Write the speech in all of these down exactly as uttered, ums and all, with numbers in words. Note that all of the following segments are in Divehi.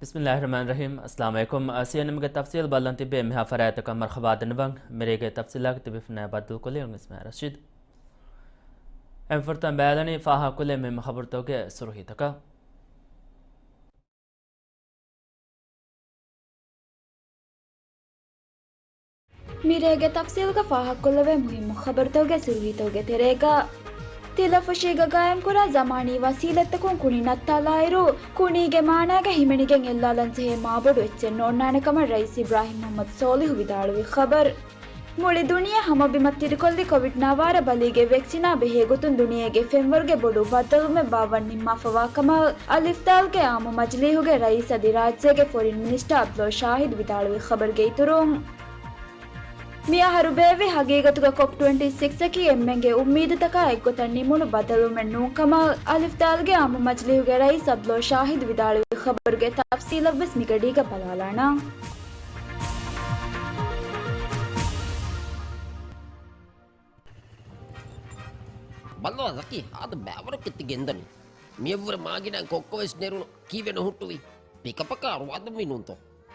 ބިސްމިއްލާހިއްރަޙްމާނިއްރަޙީމް. އައްސަލާމު ޢަލައިކުމް. އަ، ސީއެންއެމްގެ ތަފްސީލް ބައްލަން ތިއްބެވި މިހާ ފަރާތްތަކަށް މަރުޙަބާ ދަންނަވަން. މިރޭގެ ތަފްސީލާގެ ތިބިފަނާ ބައްދަލުކޮށްލި އިސްމާ ރަޝީދު. އެންމެ ފުރަތަމަ ބައިލަނީ ފާހަގަކޮށްލެވޭ މުހިއްމު ޚަބަރުތަކުގެ ސުރުޚީތަކަށް. މިރޭގެ ތަފްސީލްގަ ފާހަގަކޮށްލެވޭ މުހިއްމު ޚަބަރުތަކުގެ ސުރުޚީތަކުގެ ތެރޭގަ، ތިލަފުށީގަ ގާއިމްކުރާ ޒަމާނީ ވަސީލަތްތަކުން ކުނި ނައްތާލާއިރު، ކުނީގެ މާނާގަ ހިމެނިގެން އެއްލާލަން ޖެހޭ މާބޮޑު އެއްޗެއް ނޯންނާނެ ކަމަށް ރައީސް އިބްރާހިމް މުޙައްމަދު ސޯލިހު ވިދާޅުވި ޚަބަރު. މުޅި ދުނިޔެ ހަމަބިމަށް ތިރިކޮށްލި ކޮވިޑް ނާވާރަ ބަލީގެ ވެކްސިނާ ބެހޭ ގޮތުން ދުނިޔޭގެ ފެންވަރުގެ ބޮޑު ބައްދަލުވުމެއް ބާއްވަން ނިންމާފަވާ ކަމަށް އަލިފް ދާލްގެ އާއްމު މަޖިލީހުގެ ރައީސް އަދި ރާއްޖޭގެ ފޮރިން މިނިސްޓާ އަބްދުﷲ ޝާހިދު ވިދާޅުވި ޚަބަރުގެ އިތުރުން، މިއަހަރު ބޭއްވި ހަގީގަތުގަ ކޮޕް ޓްވެންޓީ ސިކްސް އަކީ އެންމެންގެ އުއްމީދުތަކާ އެއްގޮތަށް ނިމުނު ބައްދަލުވުމެއް ނޫން ކަމަށް އަލިފް ދާލްގެ އާއްމު މަޖިލީހުގެ ރައީސް އަބްދުﷲ ޝާހިދު ވިދާޅުވި ޚަބަރުގެ ތަފްސީލަށްވެސް މިގަޑީގަ ބަލާލާނަން. ބައްލަވާ ޒަކީ، ހާދަ ބައިވަރަކަށް ތި ގެންދަނީ. މިއަށްވުރެ މާގިނަ ކޮއްކޮ ވެސް ނެރުނު، ކީއްވެ ނުހުއްޓުވީ؟ ޕިކަޕަކާ އަރުވާދަންވީ ނޫންތޯ؟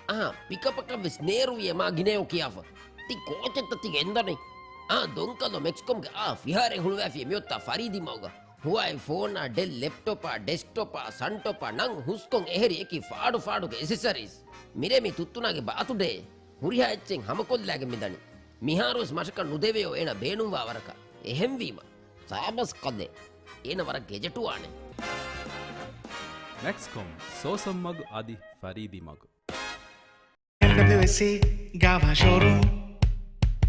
އަހާ، ޕިކަޕަކަށް ވެސް ނޭރުވިއޭ މާގިނަޔޯ ކިޔާފަ. ތި ކޯޗެއްތަ ތި ގެންދަނީ؟ އާ، ދޮންކަލޯ މެކްސްކޮމްގެ އާ ފިހާރައެއް ހުޅުވާފިޔޭ މިއޮތާ ފަރީދީ މަގުގަ. ހުވާއި ފޯނާ، ޑެލް ލެޕްޓޮޕާ، ޑެސްކްޓޮޕާ، ސަންޓޮޕާ ނަން ހުސްކޮށް އެހެރި އެކި ފާޑު ފާޑުގެ އެސެސަރީސް. މިރޭ މީ ތުއްތުނާގެ ބާތުޑޭ. ހުރިހާ އެއްޗެއް ހަމަކޮށްލާގެން މިދަނީ. މިހާރުވެސް މަށަކަށް ނުދެވެޔޯ އޭނަ ބޭނުންވާ ވަރަކަށް. އެހެންވީމަ، ސާބަސް ކަލޭ. އޭނަ ވަރަށް ގެޖެޓުވާނެ. މެކްސްކޮމް، ސޯސަން މަގު އަދި ފަރީދީ މަގު. އެމްޑަބްލިއުއެސްސީ ގާވާ ޝޯރޫމް،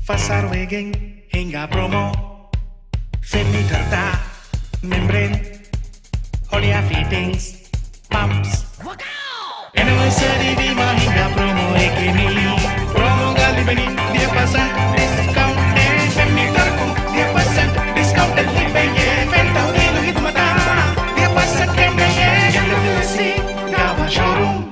ފަސް އަހަރު ވެގެން ހިނގާ ޕްރޮމޯ. ފެން މީޓަރުތައް، މެމްބްރޭން، ހޮޅިއާ ފިޓިންގްސް، ޕަމްޕްސް. އެނިވަރސަރީ ވީމާ ހިނގާ ޕްރޮމޯއެކޭ މީ. ޕްރޮމޯގަ ލިބެނީ ދިހަ ޕަސެންޓް ޑިސްކައުންޓެއް. ފެން މީޓަރަކުން ދިހަ ޕަސެންޓް ޑިސްކައުންޓެއް ލިބެޔޭ. ފެން ތަހުލީލު ހިދުމަތަށް ދިހަ ޕަސެންޓް ގެންނެޔޭ. އެމްޑަބްލިއުއެސްސީ ގާވާ ޝޯރޫމް.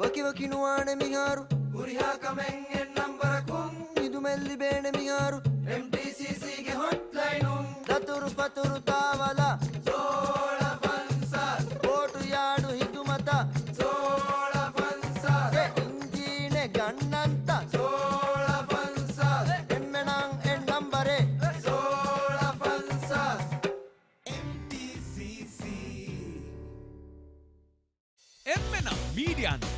ވަކިވަކި ނުވާނެ މިހާރު. ހުރިހާ ކަމެއް އެއް ނަންބަރަކުން. ހިދުމަތް ލިބޭނެ މިހާރު. އެމްޑީސީސީގެ ހޮޓްލައިނުން. ދަތުރު ފަތުރު ތާވަލާ. ސޯޅަ ފަންސާސް. ބޯޓު ޔާޑު ހިދުމަތަށް. ސޯޅަ ފަންސާސް. އެ އިންޖީނެއް ގަންނަންތަ؟ ސޯޅަ ފަންސާސް. އެންމެނަށް އެއް ނަންބަރެއް. ސޯޅަ ފަންސާސް. އެމްޑީސީސީ. އެންމެނަށް މީޑިއާ ނެޓް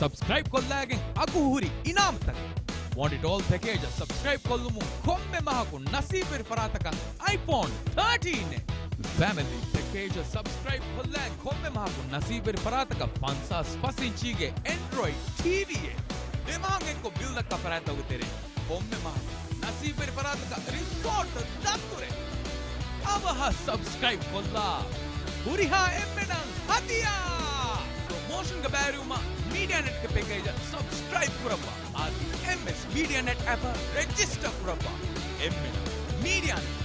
ސަބްސްކްރައިބް ކޮށްލައިގެން އަގު ހުރި އިނާމުތަކެއް. ވޯންޓެޑް އޯލް ޕެކޭޖަށް ސަބްސްކްރައިބް ކޮށްލުމުން ކޮންމެ މަހަކު ނަސީބުވެރި ފަރާތަކަށް އައިފޯން ތާޓީން އެއް. ފެމިލީ ޕެކޭޖަށް ސަބްސްކްރައިބް ކޮށްލައިގެން ކޮންމެ މަހަކު ނަސީބުވެރި ފަރާތަކަށް ފަންސާސް ފަސް އިންޗީގެ އެންޑްރޮއިޑް ޓީވީއެއް. ދެ މަހަށް އެއްކޮށް ބިލް ދައްކާ ފަރާތްތަކުގެ ތެރެއިން ކޮންމެ މަހަކު ނަސީބުވެރި ފަރާތަކަށް ރިސޯޓް ދަތުރެއް. އަވަހަށް ސަބްސްކްރައިބް ކޮށްލާ. ހުރިހާ އެންމެނަށް ހަދިޔާ! ޕްރޮމޯޝަންގެ ބައިވެރިވުމަށް މީޑިއާ ނެޓްގެ ޕެކޭޖަށް ސަބްސްކްރައިބް ކުރައްވާ. އަދި އެމްއެސް މީޑިއާ ނެޓް އެޕަށް ރެޖިސްޓަރ ކުރައްވާ. އެންމެނަށް މީޑިއާ ނެޓް.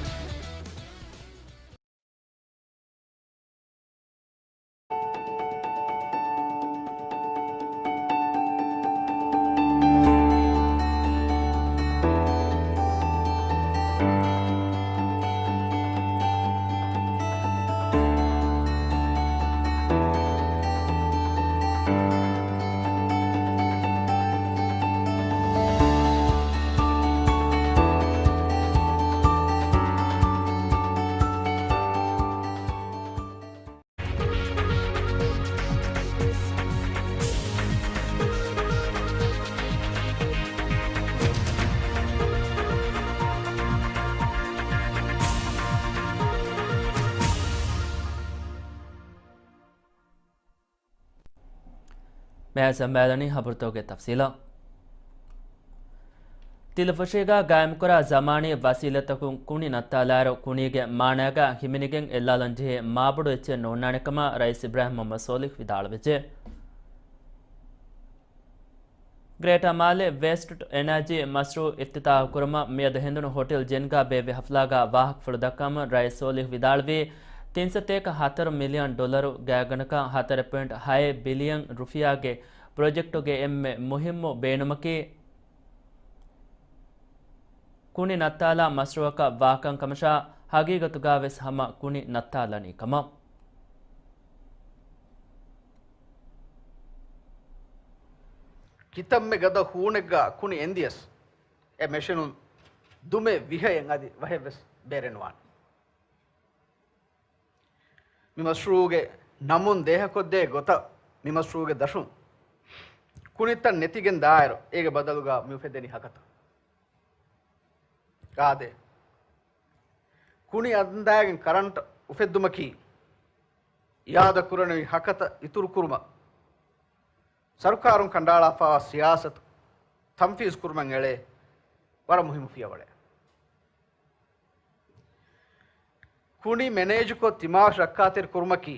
މިއަދު ސަމާލަނީ ހަބަރުތަކުގެ ތަފްސީލަށް. ތިލަފުށީގަ ގާއިމްކުރާ ޒަމާނީ ވަސީލަތަކުން ކުނި ނައްތާލާއިރު، ކުނީގެ މާނައިގަ ހިމެނިގެން އެއްލާލަން ޖެހޭ މާބޮޑު އެއްޗެއް ނޯންނާނެ ކަމަށް ރައީސް އިބްރާހިމް މުޙައްމަދު ސޯލިހު ވިދާޅުވެއްޖެ. ގްރޭޓާ މާލެ ވޭސްޓް ޓު އެނާޖީ މަޝްރޫއު އިފްތިތާޙު ކުރުމަށް މިއަދު ހެނދުނު ހޮޓެލް ޖެންގާ ބޭއްވި ޙަފްލާގަ ވާހަކަފުޅު ދައްކަމުން ރައީސް ސޯލިހު ވިދާޅުވީ، ތިން ސަތޭކަ ހަތަރު މިލިއަން ޑޮލަރު ގާތްގަނޑަކަށް ހަތަރެއް ޕޮއިންޓް ހައެއް ބިލިއަން ރުފިޔާގެ ޕްރޮޖެކްޓުގެ އެންމެ މުހިއްމު ބޭނުމަކީ، ކުނި ނައްތާލާ މަޝްރޫއަކަށް ވާކަން ކަމަށާ، ހަގީގަތުގަވެސް ހަމަ ކުނި ނައްތާލަނީ ކަމަށް. ކިތަންމެ ގަދަ ހޫނެއްގަ ކުނި އެންދިޔަސް، އެ މެޝިނުން ދުމެ ވިހައެއް އަދި ވަހެއްވެސް ބޭރެއްނުވާނެ. މި މަޝްރޫޢުގެ ނަމުން ދޭހަކޮށްދޭ ގޮތަށް މި މަޝްރޫޢުގެ ދަށުން ކުނިތައް ނެތިގެން ދާއިރު، އޭގެ ބަދަލުގަ މި އުފެދެނީ ހަކަތަ. އާދެ، ކުނި އަންދާގެން ކަރަންޓް އުފެއްދުމަކީ، އިއާދަ ކުރަނިވި ހަކަތަ އިތުރު ކުރުމަށް ސަރުކާރުން ކަނޑައަޅާފައިވާ ސިޔާސަތު ތަންފީޒު ކުރުމަށް އެޅޭ ވަރަށް މުހިއްމު ފިޔަވަޅެއް. ކުނި މެނޭޖުކޮށް ތިމާވެށި ރައްކާތެރި ކުރުމަކީ،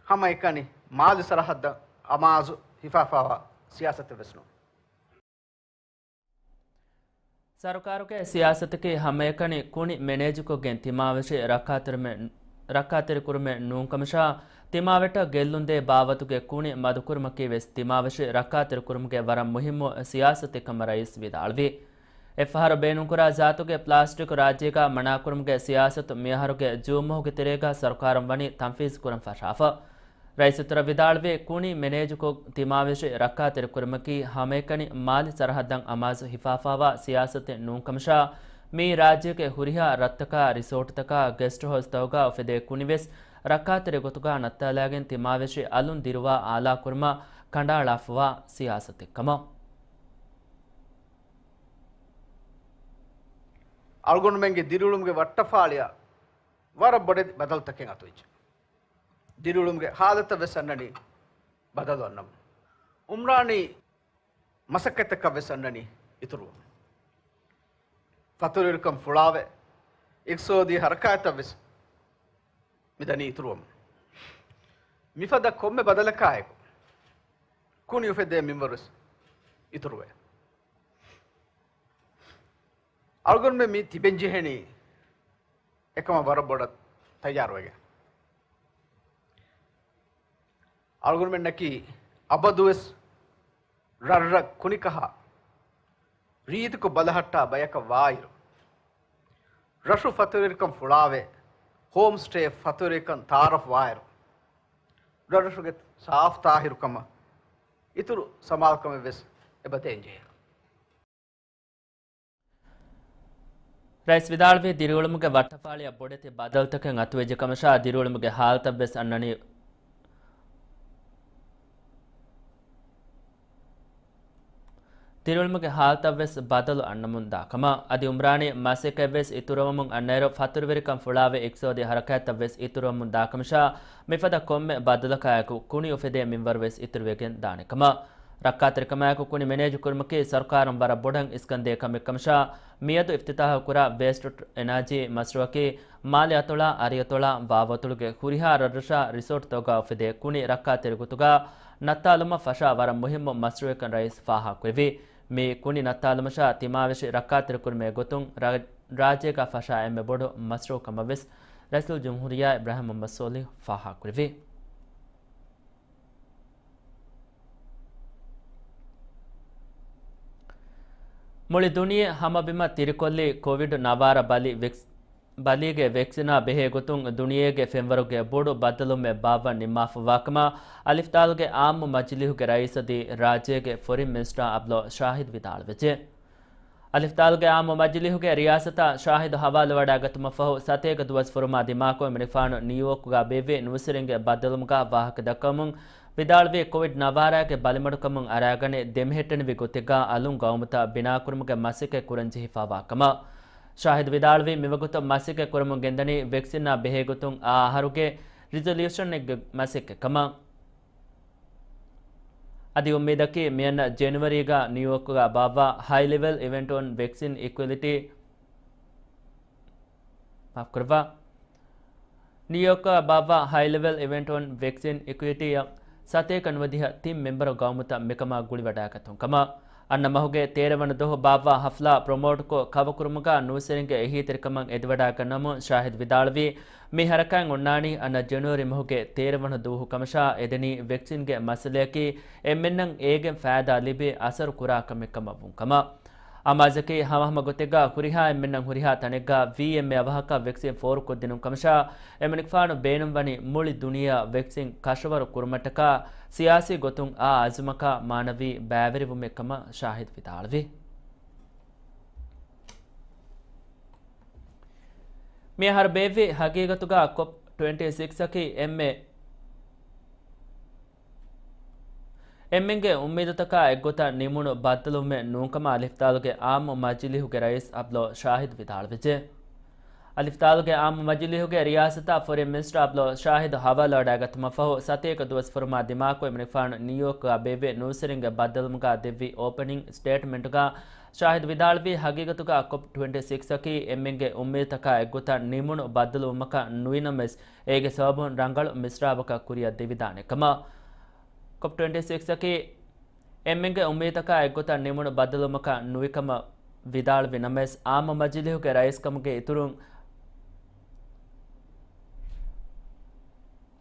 ހަމައެކަނި މާލެ ސަރަހައްދަށް އަމާޒު ހިފާފައިވާ ސިޔާސަތެއް ވެސް ނޫން. ސަރުކާރުގެ ސިޔާސަތަކީ ހަމައެކަނި ކުނި މެނޭޖުކޮށްގެން ތިމާވެށި ރައްކާތެރިމެ-، ރައްކާތެރިކުރުމެއް ނޫންކަމަށާ، ތިމާވެއްޓަށް ގެއްލުންދޭ ބާވަތުގެ ކުނި މަދުކުރުމަކީ ވެސް ތިމާވެށި ރައްކާތެރިކުރުމުގެ ވަރަށް މުހިއްމު ސިޔާސަތެއް ކަމަށް ރައީސް ވިދާޅުވި. އެއްފަހަރު ބޭނުންކުރާ ޒާތުގެ ޕްލާސްޓިކް ރާއްޖޭގަ މަނާކުރުމުގެ ސިޔާސަތު މިއަހަރުގެ ޖޫން މަހުގެ ތެރޭގަ ސަރުކާރުން ވަނީ ތަންފީޒު ކުރަން ފަށާފަ. ރައީސް އިތުރަށް ވިދާޅުވީ، ކުނި މެނޭޖުކޮށް ތިމާވެށި ރައްކާތެރިކުރުމަކީ ހަމައެކަނި މާލެ ސަރަހައްދަށް އަމާޒު ހިފާފައިވާ ސިޔާސަތެއް ނޫންކަމަށާ، މިއީ ރާއްޖޭގެ ހުރިހާ ރަށްތަކާ، ރިސޯޓްތަކާ، ގެސްޓް ހައުސްތަކުގަ އުފެދޭ ކުނިވެސް ރައްކާތެރި ގޮތުގަ ނައްތާލައިގެން ތިމާވެށި އަލުން ދިރުވާ އާލާކުރުމަށް ކަނޑައަޅާފައިވާ ސިޔާސަތެއްކަމަށް. އަޅުގަނޑުމެންގެ ދިރިއުޅުމުގެ ވައްޓަފާޅިއަށް ވަރަށް ބޮޑެތި ބަދަލުތަކެއް އަތުވެއްޖެ. ދިރިއުޅުމުގެ ހާލަތަށް ވެސް އަންނަނީ ބަދަލު އަންނަމުން. އުމްރާނީ މަސައްކަތްތަކަށް ވެސް އަންނަނީ އިތުރުވަމުން. ފަތުރުވެރިކަން ފުޅާވެ، އިޤްތިޞާދީ ހަރަކާތްތައް ވެސް މިދަނީ އިތުރުވަމުން. މިފަދަ ކޮންމެ ބަދަލަކާއެކު، ކުނި އުފެދޭ މިންވަރު ވެސް އިތުރުވޭ. އަޅުގަނޑުމެން މި ތިބެން ޖެހެނީ އެކަމަށް ވަރަށް ބޮޑަށް ތައްޔާރުވެގެން. އަޅުގަނޑުމެންނަކީ އަބަދުވެސް ރަށްރަށް ކުނިކަހާ ރީތިކޮށް ބަލަހައްޓާ ބަޔަކަށް ވާއިރު، ރަށު ފަތުރުވެރިކަން ފުޅާވެ، ހޯމް ސްޓޭ ފަތުރުވެރިކަން ތައާރަފް ވާއިރު، ރަށްރަށުގެ ސާފު ތާހިރުކަމަށް އިތުރު ސަމާލުކަމެއް ވެސް އެބަ ދޭންޖެހޭ. ރައީސް ވިދާޅުވީ، ދިރިއުޅުމުގެ ވައްޓަފާޅިއަށް ބޮޑެތި ބަދަލުތަކެއް އަތުވެއްޖެ ކަމަށާ، ދިރިއުޅުމުގެ ހާލަތަށް ވެސް އަންނަނީ، ދިރިއުޅުމުގެ ހާލަތަށް ވެސް ބަދަލު އަންނަމުން ދާ ކަމަށް. އަދި އުމްރާނީ މަސައްކަތް ވެސް އިތުރުވަމުން އަންނައިރު، ފަތުރުވެރިކަން ފުޅާވެ އިޤްތިޞާދީ ހަރަކާތްތައް ވެސް އިތުރުވަމުން ދާ ކަމަށާ، މިފަދަ ކޮންމެ ބަދަލަކާއެކު ކުނި އުފެދޭ މިންވަރު ވެސް އިތުރުވެގެން ދާނެ ކަމަށް. ރައްކާތެރިކަމާއެކު ކުނި މެނޭޖު ކުރުމަކީ ސަރުކާރުން ވަރަށް ބޮޑަށް އިސްކަންދޭ ކަމެއް ކަމަށާ، މިއަދު އިފްތިތާޙު ކުރާ ވޭސްޓް ޓު އެނާޖީ މަޝްރޫޢަކީ މާލެ އަތޮޅާ އަރިއަތޮޅާ ބާވަތޮޅުގެ ހުރިހާ ރަށްރަށާ ރިސޯޓްތަކުގަ އުފެދޭ ކުނި ރައްކާތެރި ގޮތުގަ ނައްތާލުމަށް ފަށާ ވަރަށް މުހިއްމު މަޝްރޫޢަކަށް ރައީސް ފާހަގަކުރެއްވި. މި ކުނި ނައްތާލުމަށާ ތިމާވެށި ރައްކާތެރިކުރުމެއް ގޮތުން ރާ-، ރާއްޖޭގަ ފަށާ އެންމެ ބޮޑު މަޝްރޫޢު ކަމަށް ވެސް ރައީސުލްޖުމްހޫރިއްޔާ އިބްރާހިމް މުޙައްމަދު ޞޯލިޙު ފާހަގަކުރެއްވި. މުޅި ދުނިޔެ ހަމަބިމަށް ތިރިކޮށްލީ ކޮވިޑް ނަވާރަ ބަލި ވެކްސް-، ބަލީގެ ވެކްސިނާ ބެހޭ ގޮތުން ދުނިޔޭގެ ފެންވަރުގެ ބޮޑު ބައްދަލުވުމެއް ބާއްވަން ނިންމާފަ ވާކަމަށް އަލިފްތާލުގެ އާއްމު މަޖިލީހުގެ ރައީސް އަދި ރާއްޖޭގެ ފޮރިން މިނިސްޓާ އަބްދުﷲ ޝާހިދު ވިދާޅުވެއްޖެ. އަލިފްތާލުގެ އާއްމު މަޖިލީހުގެ ރިޔާސަތަށް ޝާހިދު ހަވާލުވަޑައިގަތުމަށްފަހު ސަތޭކަ ދުވަސް ފުރުމާ ދިމާކޮށް އެމަނިކުފާނު ނިއުޔޯކުގަ ބޭއްވި ނޫސްވެރިންގެ ބައްދަލުވުމުގަ ވާހަކަ ދައްކަވަމުން ވިދާޅުވީ، ކޮވިޑް ނަވާރައިގެ ބަލިމަޑުކަމުން އަރާގަނެ ދެމެހެއްޓެނިވި ގޮތެއްގަ އަލުން ގައުމުތައް ބިނާކުރުމުގެ މަސައްކަތް ކުރަންޖެހިފައިވާ ކަމަށް. ޝާހިދު ވިދާޅުވީ، މިވަގުތު މަސައްކަތް ކުރަމުން ގެންދަނީ ވެކްސިންއާ ބެހޭގޮތުން އާ އަހަރުގެ ރިޒޮލިއުޝަނެއްގެ މަސައްކަތް ކަމަށް. އަދި އުއްމީދަކީ މިއަންނަ ޖެނުއަރީގަ ނިއުޔޯކުގަ ބާއްވާ ހައި ލެވެލް އިވެންޓް އޮން ވެކްސިން އިކުއިލިޓީ، މާފްކުރައްވާ، ނިއުޔޯކުގަ ބާއްވާ ހައި ލެވެލް އިވެންޓް އޮން ވެކްސިން އިކުއިޓީއަށް ސަތޭކަ ނުވަދިހަ ތިން މެމްބަރު ގައުމުތައް މިކަމާ ގުޅިވަޑައިގަތުން ކަމަށް. އަންނަ މަހުގެ ތޭރަ ވަނަ ދުވަހު ބާއްވާ ހަފްލާ ޕްރޮމޯޓްކޮށް ކަވަކުރުމުގަ ނޫސްވެރިންގެ އެހީތެރިކަމަށް އެދިވަޑައިގަންނަމުން ޝާހިދު ވިދާޅުވީ، މި ހަރަކާތް އޮންނާނީ އަންނަ ޖެނުއަރީ މަހުގެ ތޭރަ ވަނަ ދުވަހު ކަމަށާ، އެދެނީ ވެކްސިންގެ މައްސަލަޔަކީ އެންމެންނަށް އޭގެން ފައިދާ ލިބި އަސަރު ކުރާ ކަމެއް ކަމަށް ވުން ކަމަށް. އަމާޒަކީ ހަމަހަމަ ގޮތެއްގަ ހުރިހާ އެންމެންނަށް ހުރިހާ ތަނެއްގަ ވީ އެންމެ އަވަހަކަށް ވެކްސިން ފޯރުކޮށްދިނުން ކަމަށާ، އެމަނިކުފާނު ބޭނުންވަނީ މުޅި ދުނިޔެއަށް ވެކްސިން ކަށަވަރު ކުރުމަށްޓަކާ ސިޔާސީ ގޮތުން އާ އަޒުމަކާ މާނަވީ ބައިވެރިވުމެއް ކަމަށް ޝާހިދު ވިދާޅުވި. މިއަހަރު ބޭއްވި ހަގީގަތުގަ ކޮޕް ޓްވެންޓީ ސިކްސް އަކީ އެންމެ އެންމެންގެ އުއްމީދުތަކާ އެއްގޮތަށް ނިމުނު ބައްދަލުވުމެއް ނޫންކަމަށް އަލިފްދާލުގެ އާއްމު މަޖިލީހުގެ ރައީސް އަބްދުﷲ ޝާހިދު ވިދާޅުވެއްޖެ. އަލިފްދާލުގެ އާއްމު މަޖިލީހުގެ ރިޔާސަތާ ފޮރިން މިނިސްޓަރ އަބްދުﷲ ޝާހިދު ހަވާލު އަޑާގަތުމަށްފަހު، ސަތޭކަ ދުވަސް ފުރުމާ ދިމާކޮށް އެމަނިކުފާނު ނިއުޔޯކްގަ ބޭއްވި ނޫސްވެރިންގެ ބައްދަލުވުމުގަ ދެއްވި އޯޕަނިން ސްޓޭޓްމަންޓުގަ ޝާހިދު ވިދާޅުވީ، ހަގީގަތުގަ ކޮޕް ޓްވެންޓީ ސިކްސް އަކީ އެންމެންގެ އުއްމީދުތަކާ އެއްގޮތަށް ނިމުނު ބައްދަލުވުމަކަށް ނުވިނަމަވެސް، އޭގެ ސަބަބުން ރަނގަޅު މިސްރާބަކަށް ކުރިއަށް ދެވިދާނެ ކަމަށް. ކޮޕް ޓްވެންޓީ ސިކްސް އަކީ އެންމެންގެ އުއްމީދުތަކާ އެއްގޮތަށް ނިމުނު ބައްދަލުވުމަކަށް ނުވިކަމަށް ވިދާޅުވި ނަމަވެސް، އާއްމު މަޖިލީހުގެ ރައީސްކަމުގެ އިތުރުން،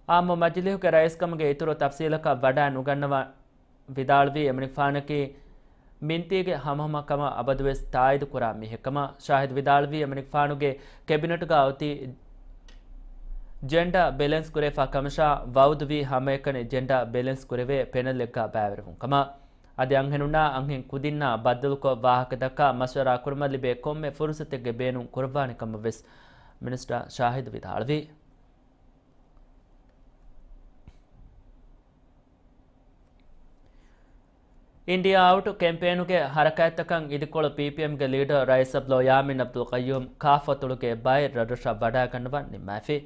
އާއްމު މަޖިލީހުގެ ރައީސްކަމުގެ އިތުރު ތަފްސީލަކަށް ވަޑައި ނުގަންނަވާ ވިދާޅުވީ، އެމަނިކުފާނަކީ މިންތީގެ ހަމަހަމަކަމަށް އަބަދުވެސް ތާއީދު ކުރާ މީހެއްކަމަށް. ޝާހިދު ވިދާޅުވީ، އެމަނިކުފާނުގެ ކެބިނެޓުގަ އޮތީ ޖެންޑާ ބެލެންސް ކުރެވިފަ ކަމަށާ، ވައުދުވީ ހަމައެކަނި ޖެންޑާ ބެލެންސް ކުރެވޭ ޕެނެލްއެއްގަ ބައިވެރިވުން ކަމަށް. އަދި އަންހެނުންނާ އަންހެން ކުދިންނާ ބައްދަލުކޮށް ވާހަކަދައްކާ މަޝްވަރާ ކުރުމަށް ލިބޭ ކޮންމެ ފުރުސަތެއްގެ ބޭނުން ކުރައްވާނެ ކަމަށް ވެސް މިނިސްޓަރ ޝާހިދު ވިދާޅުވީ. އިންޑިއާ އައުޓް ކެމްޕޭނުގެ ހަރަކާތްތަކަށް އިދިކޮޅު ޕީޕީއެމްގެ ލީޑަރ ރައީސް އަބްދުﷲ ޔާމީން އަބްދުލް ޤައްޔޫމް ކާފް އަތޮޅުގެ ބައެއް ރަށްރަށަށް ވަޑައިގަންނަވަން ނިންމާފި.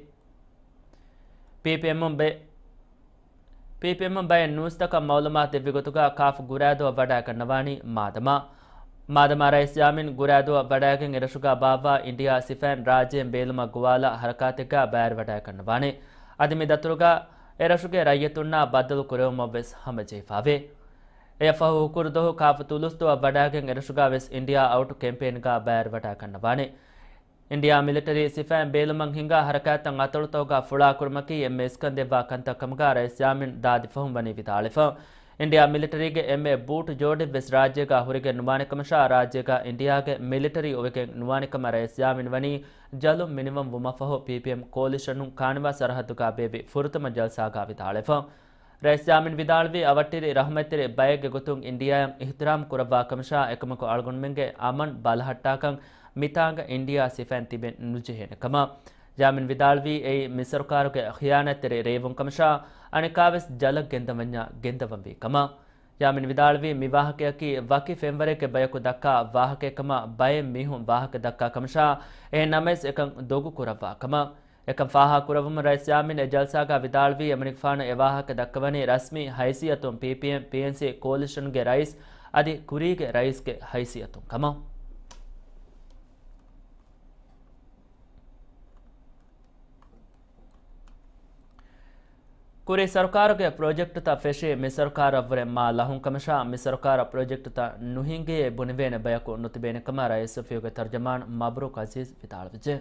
ޕީޕީއެމުން ބެ-، ޕީޕީއެމުން ބައެއް ނޫސްތަކަށް މައުލޫމާތު ދެއްވި ގޮތުގަ ކާފް ގުރާދުއަށް ވަޑައިގަންނަވާނީ މާދަމާ. މާދަމާ ރައީސް ޔާމީން ގުރާދުއަށް ވަޑައިގެން އެރަށުގަ ބާއްވާ އިންޑިއާ ސިފައިން ރާއްޖޭން ބޭލުމަށް ގޮވާލާ ހަރަކާތެއްގަ ބައިވެރިވަޑައިގަންނަވާނެ. އަދި މި ދަތުރުގަ އެރަށުގެ ރައްޔިތުންނާ ބައްދަލު ކުރެވުމަށް ވެސް ހަމަޖެހިފައވޭ. އެއަށްފަހު ހުކުރު ދުވަހު ކާފް ތުލުސްދުއަށް ވަޑައިގެން އެރަށުގަ ވެސް އިންޑިއާ އައުޓް ކެމްޕޭންގަ ބައިވެރިވަޑައިގަންނަވާނެ. އިންޑިއާ މިލިޓަރީ ސިފައިން ބޭލުމަށް ހިނގާ ހަރަކާތްތައް އަތޮޅުތަކުގަ ފުޅާކުރުމަކީ އެންމެ އިސްކަން ދެއްވާ ކަންތައް ކަމުގަ ރައީސް ޔާމީން ދާދި ފަހުން ވަނީ ވިދާޅުވެފަ. އިންޑިއާ މިލިޓަރީގެ އެންމެ ބޫޓު ޖޯޑެއްވެސް ރާއްޖޭގަ ހުރެގެން ނުވާނެ ކަމަށާ، ރާއްޖޭގަ އިންޑިއާގެ މިލިޓަރީ އޮވެގެން ނުވާނެ ކަމަށް ރައީސް ޔާމީން ވަނީ ޖަލުން މިނިވަން ވުމަށްފަހު ޕީޕީއެމް ކޯލިޝަނުން ކާނިވާ ސަރަހައްދުގަ ބޭއްވި ފުރަތަމަ ޖަލްސާގަ ވިދާޅުވެފަ. ރައީސް ޔާމީން ވިދާޅުވީ، އަވަށްޓެރި ރަހުމަތްތެރި ބައެއްގެ ގޮތުން އިންޑިއާއަށް އިޙްތިރާމް ކުރައްވާ ކަމަށާ، އެކަމަކު އަޅުގަނޑުމެންގެ އަމަން ބަލަހައްޓާކަން މިތާނގަ އިންޑިއާ ސިފައިން ތިބެން ނުޖެހޭނެ ކަމަށް. ޔާމީން ވިދާޅުވީ، އެއީ މި ސަރުކާރުގެ ޚިޔާނާތްތެރި ރޭވުން ކަމަށާ، އަނެއްކާވެސް ޖަލަށް ގެންދަވަންޏާ ގެންދަވަންވީ ކަމަށް. ޔާމީން ވިދާޅުވީ، މި ވާހަކަޔަކީ ވަކި ފެންވަރެއްގެ ބަޔަކު ދައްކާ ވާހަކައެއް ކަމަށް ބައެއް މީހުން ވާހަކަ ދައްކާ ކަމަށާ، އެހެން ނަމަވެސް އެކަން ދޮގު ކުރައްވާ ކަމަށް. އެކަން ފާހަގަކުރެއްވުމުން ރައީސް ޔާމީން އެ ޖަލްސާގަ ވިދާޅުވީ، އެމަނިކުފާނު އެ ވާހަކަ ދައްކަވަނީ ރަސްމީ ހައިސިއްޔަތުން ޕީޕީއެމް، ޕީއެންސީ ކޯލިޝަންގެ ރައީސް އަދި ކުރީގެ ރައީސްގެ ހައިސިއްޔަތުން ކަމަށް. ކުރީ ސަރުކާރުގެ ޕްރޮޖެކްޓުތައް ފެށީ މި ސަރުކާރަށްވުރެ މާ ލަހުން ކަމަށާ، މި ސަރުކާރަށް ޕްރޮޖެކްޓުތައް ނުހިނގޭ ބުނެވޭނެ ބަޔަކު ނުތިބޭނެ ކަމަށް ރައީސް އޮފީހުގެ ތަރުޖަމާން މަބްރޫކް އަޒީޒް ވިދާޅުވެއްޖެ.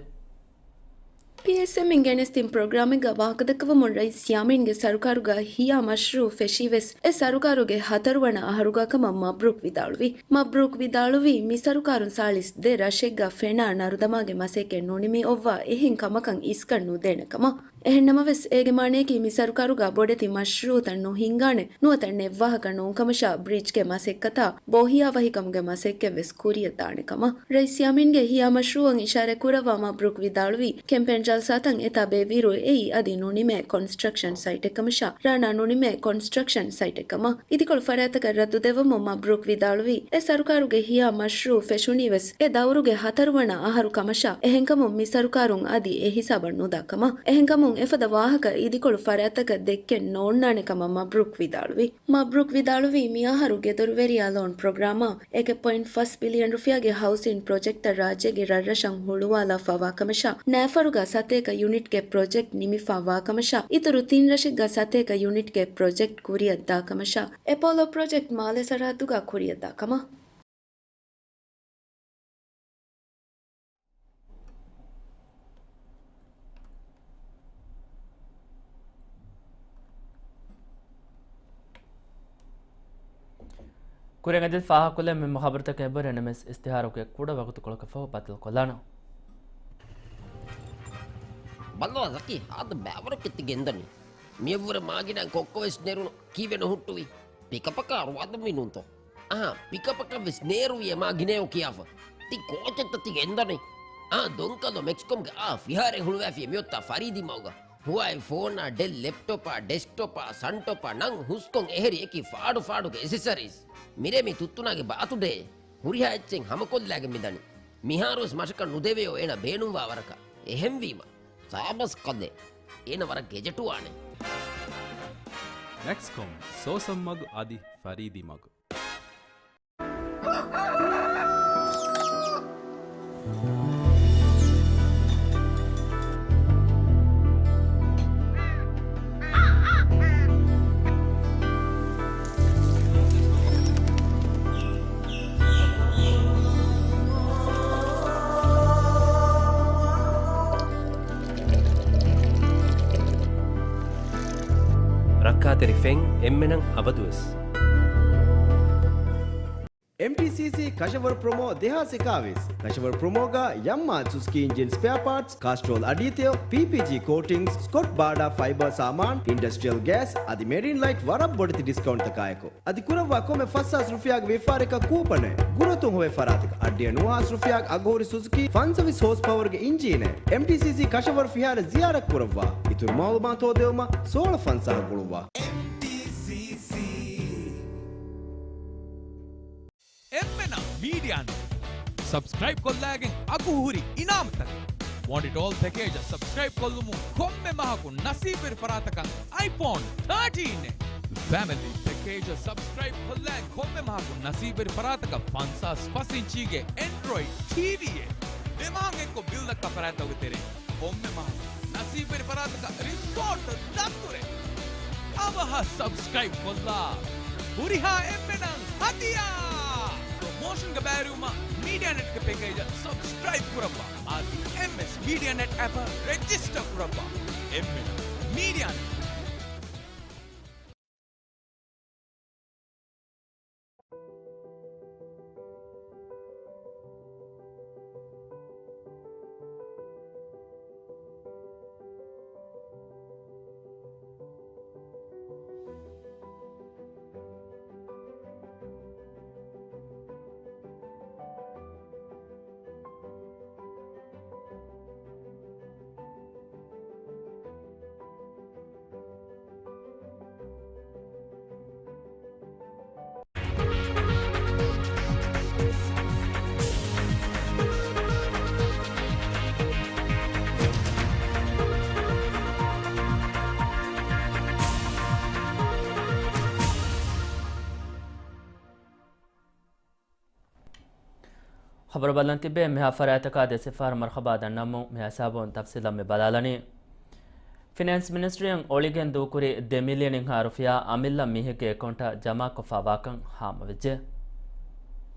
ޕީއެސްއެމްއިން ގެނެސްދިން ޕްރޮގްރާމެއްގަ ވާހަކަދައްކަވަމުން ރައީސް ޔާމީންގެ ސަރުކާރުގަ ހިޔާ މަޝްރޫއު ފެށީވެސް، އެ ސަރުކާރުގެ ހަތަރުވަނަ އަހަރުގަ ކަމަށް މަބްރޫކް ވިދާޅުވި. މަބްރޫކް ވިދާޅުވީ، މި ސަރުކާރުން ސާޅީސް ދެ ރަށެއްގަ ފެނާ ނަރުދަމާގެ މަސައްކަތް ނުނިމި އޮއްވާ އެހެން ކަމަކަށް އިސްކަން ނުދޭނެ ކަމަށް. އެހެން ނަމަވެސް، އޭގެ މާނަޔަކީ މި ސަރުކާރުގަ ބޮޑެތި މަޝްރޫއުތައް ނުހިންގާނެ، ނުވަތަ ނެއްވާހަކަ ނޫންކަމަށާ، ބްރިޖްގެ މަސައްކަތާ ބޯހިޔާވަހިކަމުގެ މަސައްކަތްވެސް ކުރިއަށް ދާނެ ކަމަށް. ރައީސް ޔާމީންގެ ހިޔާ މަޝްރޫއަށް އިޝާރާތް ކުރައްވާ މަބްރޫކް ވިދާޅުވީ، ކެމްޕޭން ޖަލްސާތައް އެތާ ބޭއްވިއިރު އެއީ އަދި ނުނިމޭ ކޮންސްޓްރަކްޝަން ސައިޓެއް ކަމަށާ، ރާނާ ނުނިމޭ ކޮންސްޓްރަކްޝަން ސައިޓެއް ކަމަށް. އިދިކޮޅު ފަރާތަކަށް ރައްދު ދެއްވަމުން މަބްރޫކް ވިދާޅުވީ، އެ ސަރުކާރުގެ ހިޔާ މަޝްރޫއު ފެށުނީވެސް އެ ދައުރުގެ ހަތަރުވަނަ އަހަރު ކަމަށާ، އެހެންކަމުން މި ސަރުކާރުން އަދި އެ ހިސާބަށް ނުދާ ކަމަށް. އެހެންކަމުން އެފަދަ ވާހަކަ އިދިކޮޅު ފަރާތަކަށް ދެއްކެން ނޯންނާނެ ކަމަށް މަބްރޫކް ވިދާޅުވި. މަބްރޫކް ވިދާޅުވީ، މިއަހަރު ގެދޮރުވެރިޔާ ލޯން ޕްރޮގްރާމާ އެކެއް ޕޮއިންޓް ފަސް ބިލިއަން ރުފިޔާގެ ހައުސިން ޕްރޮޖެކްޓްތައް ރާއްޖޭގެ ރަށްރަށަށް ހުޅުވާލާފައިވާ ކަމަށާ، ނައިފަރުގަ ސަތޭކަ ޔުނިޓްގެ ޕްރޮޖެކްޓް ނިމިފައިވާ ކަމަށާ، އިތުރު ތިން ރަށެއްގަ ސަތޭކަ ޔުނިޓްގެ ޕްރޮޖެކްޓް ކުރިއަށްދާ ކަމަށާ، އެޕޯލޯ ޕްރޮޖެކްޓް މާލެ ސަރަހައްދުގަ ކުރިއަށްދާ ކަމަށް. ކުރިން އަދި ފާހަގަކޮށްލެވޭ މި މުހާބަރަތަކަށް އެބަހުރި ނަމަވެސް އިސްތިހާރުގެ ކުޑަ ވަގުތުކޮޅަކަށްފަހު ބައްދަލުކޮށްލާނަން. ބައްލަވާ ޒަކީ، ހާދަ ބައިވަރަކަށް ތި ގެންދަނީ. މިއަށްވުރެ މާގިނަ ކޮއްކޮވެސް ނެރުނު ކީއްވެ ނުހުއްޓުވީ؟ ޕިކަޕަކާ ރުވާދަންވީ ނޫންތޯ؟ އަހާ، ޕިކަޕަކަށްވެސް ނޭރުވިއޭ މާ ގިނައޯ ކިޔާފަ. ތި ކޯޗެއްތަ ތި ގެންދަނީ؟ އާ، ދޮންކަލޯ މެކްސްކޮމްގެ އާ ފިހާރައެއް ހުޅުވާފިޔޭ މިއޮތާ ފަރީދީ މަގުގަ. ހުވާއި ފޯނާ، ޑެލް ލެޕްޓޮޕާ، ޑެސްކްޓޮޕާ، ސަންޓޮޕާ، ނަން ހުސްކޮން އެހެރި އެކި ފާޑު ފާޑުގެ އެސެސަރީސް. މިރޭ މި ތުއްތުނާގެ ބާތުޑޭ. ހުރިހާ އެއްޗެއް ހަމަކޮށްލާގެން މިދަނީ. މިހާރުވެސް މަށަކަށް ނުދެވެޔޯ އޭނަ ބޭނުންވާ ވަރަކަށް. އެހެންވީމަ. ސާބަސް ކަލޭ. އޭނަ ވަރަށް ގެޖެޓުވާނެ. މެކްސްކޮމް، ސޯސަން މަގު އަދި ފަރީދީ މަގު. ރައްކާތެރި ފެން އެންމެނަށް އަބަދުވެސް. އެމްޓީސީސީ ކަށަވަރު ޕްރޮމޯ ދެހާސް އެކާވީސް. ކަށަވަރު ޕްރޮމޯގަ ޔަމްމާ ސުޒުކީ އިންޖިން ސްޕެއާ ޕާޓްސް، ކާސްޓްރޯލް އަޑީތެޔޮ، ޕީޕީޖީ ކޯޓިންގްސް، ސްކޮޓް ބާޑާ ފައިބަރ ސާމާން، އިންޑަސްޓްރިއަލް ގޭސް އަދި މެރިން ލައިޓް ވަރަށް ބޮޑެތި ޑިސްކައުންޓްތަކާއެކު. އަދި ކުރައްވާ ކޮންމެ ފަސްހާސް ރުފިޔާގެ ވިޔަފާރިއަކަށް ކޫޕަނެއް، ގުރަތުން ހޮވޭ ފަރާތަކަށް އަށްޑިހަ ނުވަހާސް ރުފިޔާގެ އަގުހުރި ސުޒުކީ ފަންސަވީސް ހޯސް ޕަވަރުގެ އިންޖީނެއް. އެމްޓީސީސީ ކަށަވަރު ފިހާރަ ޒިޔާރަތް ކުރައްވާ. އިތުރު މައުލޫމާތު ހޯދެވުމަށް ސޯޅަ ފަންސާހަށް ގުޅުއްވާ. އެމްޓީސީސީ. އެންމެނަށް މީޑިއާ ނެޓް ސަބްސްކްރައިބް ކޮށްލާގެން އަގު ހުރި އިނާމުތަކެއް. ވޮންޑިޓޯލް ޕެކޭޖަށް ސަބްސްކްރައިބް ކޮށްލުމުން ކޮންމެ މަހަކު ނަސީބުވެރި ފަރާތަކަށް އައިފޯން ތާޓީން އެއް. ފެމިލީ ޕެކޭޖަށް ސަބްސްކްރައިބް ކޮށްލާ ކޮންމެ މަހަކު ނަސީބުވެރި ފަރާތަކަށް ފަންސާސް ފަސް އިންޗީގެ އެންޑްރޮއިޑް ޓީވީއެއް. ދެ މަހަށް އެއްކޮށް ބިލް ދައްކާ ފަރާތްތަކުގެ ތެރެއިން ކޮންމެ މަހަކު ނަސީބުވެރި ފަރާތަކަށް ރިސޯޓް ދަތުރެއް. އަވަހަށް ސަބްސްކްރައިބް ކޮށްލާ. ހުރިހާ އެންމެނަށް ހަދިޔާ! ޕްރޮމޯޝަންގެ ބައިވެރިވުމަށް މީޑިއާ ނެޓްގެ ޕެކޭޖަށް ސަބްސްކްރައިބް ކުރައްވާ. އަދި އެމްއެސް މީޑިއާ ނެޓް އެޕަށް ރެޖިސްޓަރ ކުރައްވާ. އެންމެނަށް މީޑިއާ ނެޓް. ޚަބަރު ބަލަން ތިބޭ މިހާ ފަރާތަކާ ދެސިފަހަރު މަރުޙަބާ ދަންނަމުން މި ހިސާބުން ތަފްސީލަށް މި ބަލާލަނީ. ފިނޭންސް މިނިސްޓްރީއިން އޮޅިގެން ދޫކުރި ދެ މިލިއަނިންހާ ރުފިޔާ އަމިއްލަ މީހެއްގެ އެކައުންޓަށް ޖަމާކޮށްފާވާކަން ހާމަވެއްޖެ.